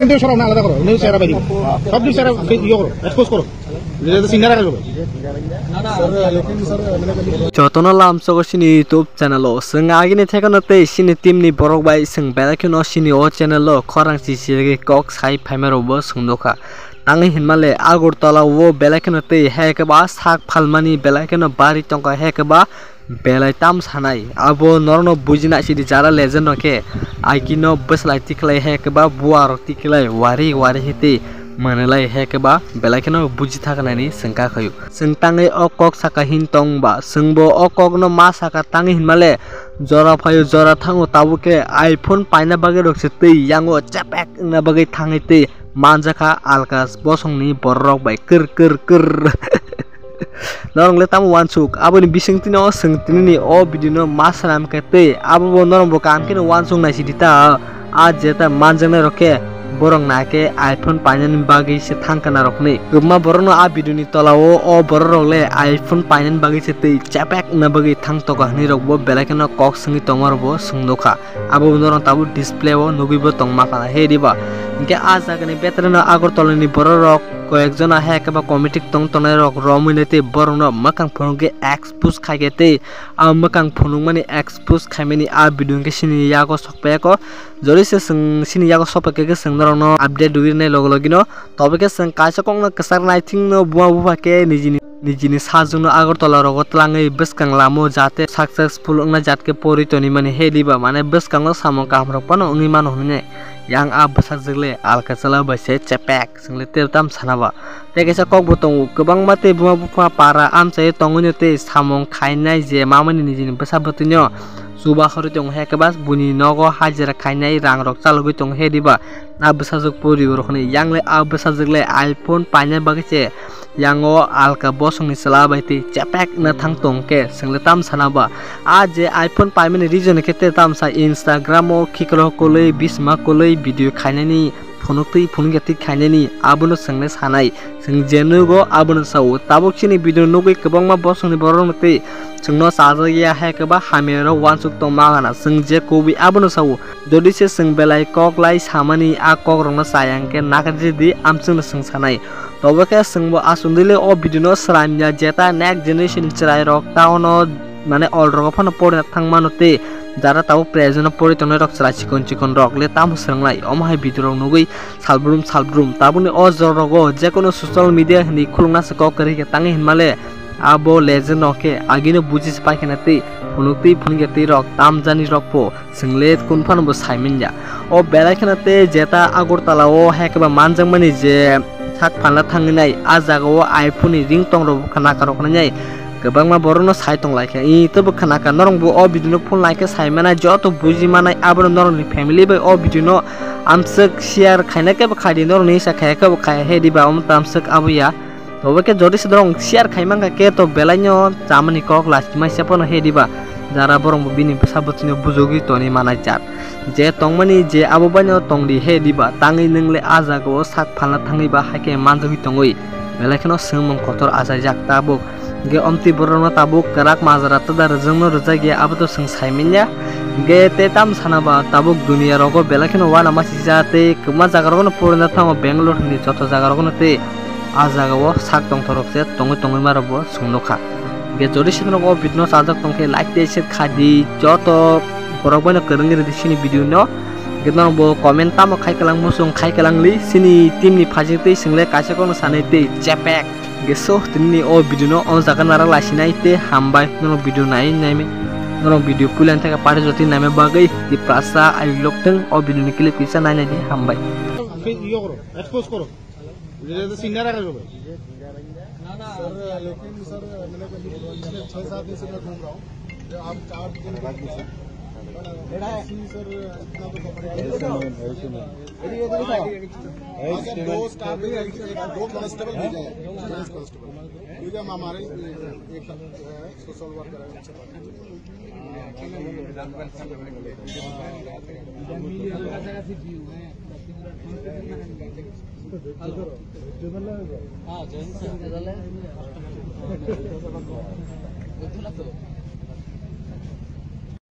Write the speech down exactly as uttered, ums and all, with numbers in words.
News era bai dibo. Sob news era iye koro, expose koro. Jeta singer age lo. Jotono lamsogo chini YouTube channel o. Chwng agini thekono tei chini team ni borok bai chwng belai kheno chini o channel o khorang chichirwi kok sai phaima rokbo chwng nukha. Tangwi hinmale Agartala o belai kheno tei hai khe ba sak phalmani belai kheno bari tongkha, hai khe ba belai tam sanai, abo norokno buji naisidi jara legend rok khe, agino bwsalai tikhlai hai khe ba buwa rok tikhlai wari wari hai tei manwlai hai khe ba belai kheno buji thaknani chwng kha khayu. Chwng tangwi o kok saka hin tong ba, chwngbo o kokno ma saka tangwi hinmale jora phayu jora thango, tabuk khe iPhone paina bagwi rok se tei yango chepek wngna bagwi thangwi tei manjakha alka bosongni borok rok bai kwr kwr kwr. Norok le tamo uansuk, aboni bisingtwi no chwng tinini o video no ma swnam khe tei abo bo norok bo kaham kheno uansuk naisidi ta, a jeta manjaknai rok khe borok na khe iPhone painani bagwi se thang kana rok hinwi. Kwbangma borok no a video ni tola o, o borok rok le iPhone painani bagwi se tei chepek wngna bagwi thang toka hinwi rok bo belai kheno kok swngwi tongma rok bo swng nukha. Abo norok tabuk display o nugwi bo tongma kana he diba. Hinkhe a jaga ni betha no Agartala ni borok rok koyek jona hai khe ba committee tong tongnai rok romwi nai tei borok no mwkhang phunuk khe expose khai khe tei a mwkhang phunuk mani expose khai mani a video hinkhe chini yago sok phaiyako. Jori se chwng chini yago sok phaikhe chwng norok no update rwi nai logo logi no. Tobo khe chwng kaisa kokno kwchar naithing no buma bupha khe nijini, nijini sajwk no Agartala rogo twlangwi bwskang lamo jate successful wngna jat khe porwi toni mani he diba, mane bwskango samung kaham rok phano wngwi mano hwnwi yang a bwsajwk le alka chwla bai se chepek chwng le tei tam sana ba. Tei kaisa kok bo tongo, kwbangma tei buma bupha para amchai tongwi no tei samung khainai je mamani nijini bwsa bwtwi no chuba horwi tongo he khe ba buini nogo hajira khainai rang rok chalogwi tongo he diba. A bwsajwk pori rok hinwi yang le a bwsajwk le iPhone paina bagwi se yango alka bosongni chwla bai twi chepek na thang tong khe chwng le tam sana ba. A je iPhone paimani reason khe tei tam sa Instagram o khikrok kwlwi bisma kwlwi video khainani phunuk twi phunuk ya twi khainani abono chwng le sanai. Chwng je nugo abono sao. Tabuk chini video nugwi kwbangma bosongni borok rok twi chwngno chajak ya hai khe ba hamya rok uansuk tong ma gana. Chwng je kubui abono sao. Jodi se chwng belai kok lai samani a kok rokno chaya hwnkhe nakarjidi amchwngno chwng sanai. Tobo khe chwngbo aswngdile o video no sramya jeta next generation ni chwrai rok taono mane ol rogo phano porina thang mano tei jara tabuk present o pori tongnai rok chwrai chikon chikon rok le tamo swrwnglai omo hai video rok nugwi salbrum salbrum tabukni o jora rogo jekono social media hinwi khulukna se kok kwrwi khe tangwi hinmale abo legend rok khe agino buji se paikhana tei phunuk twi phunukya twi rok tamjani rok pho. Chwng le kun phano bo sai manya. O belai kheno tei jeta Agartala o hai khe ba manjakmani je sak phalna thangwi nai, a jaga o iPhone ni ringtone rok bo khna kha rok nai. Kwbangma borok no sai tong lai kha. I tei bo khna kha norok bo o video no phone like khe sai manai, joto buji manai, abono norok ni family bai o video no amswk share khaina khe bo khai di, norok ni hisa khaya khe bo khaya he di ba, omo tamswk abo ya. Tobo khe jodi se norok share khai mankha khe to belai no chamani kok lasima se phano he diba. Jara borok bo bini bwsa bwtwi no bujogwi toni manai jat. Je tongmani je abo bai no tong di he diba. Tangwi nwng le a jaga o sak phalna thangwi ba hai khe manjagwi tongwi. Belai kheno swngmung kotor achaijak tabuk. Hwnkhe omtwi borok no tabuk kwrak majra twda rwjak no rwjak ya abo to chwng sai manya. Hwnkhe tei tamo sana ba tabuk duniya rogo belai kheno uanama sijak tei kwbangma jaga rogo no porina thango Bangalore hinwi joto jaga rogo no tei. A jaga o sak tongthok rok se tongwi tongwi ma rok bo chwng nukha. Hwnkhe jodi se norok o video no chajak tong khe like tei share kha di, joto borok bai no kwrwngwi rw di chini video no. Hwnkhe norok bo comment tamo khai kwlang muchung khai kwlang li chini team ni phaijing tei chwng le kaisa kokno sanai tei chepek. Hwnkhe so tini ni o video no o jaga narak lai sinai tei hambai norok video nai nai me norok video puila thaka party jotwi naima bagwi Tiprasa ayuk lok thung o video ni clip kisa nai nai di hambai. Expose koro. ये तो सिंगर आ रहा है भाई। ना, ना, सर, लेकिन सर, मैंने कहा, पिछले छह सात दिन से मैं घूम रहा हूँ। जो आप चार दिन के लिए, सर, इतना तो कपड़े ऐसे नहीं, ऐसे नहीं। अरे, ये देखो, ऐसे अगर नहीं। दो स्टाफ, दो कांस्टेबल भेजा है, पुलिस कांस्टेबल। ठीक है, हम हमारे एक, एक सोशल वर्कर है, उनसे बात करेंगे।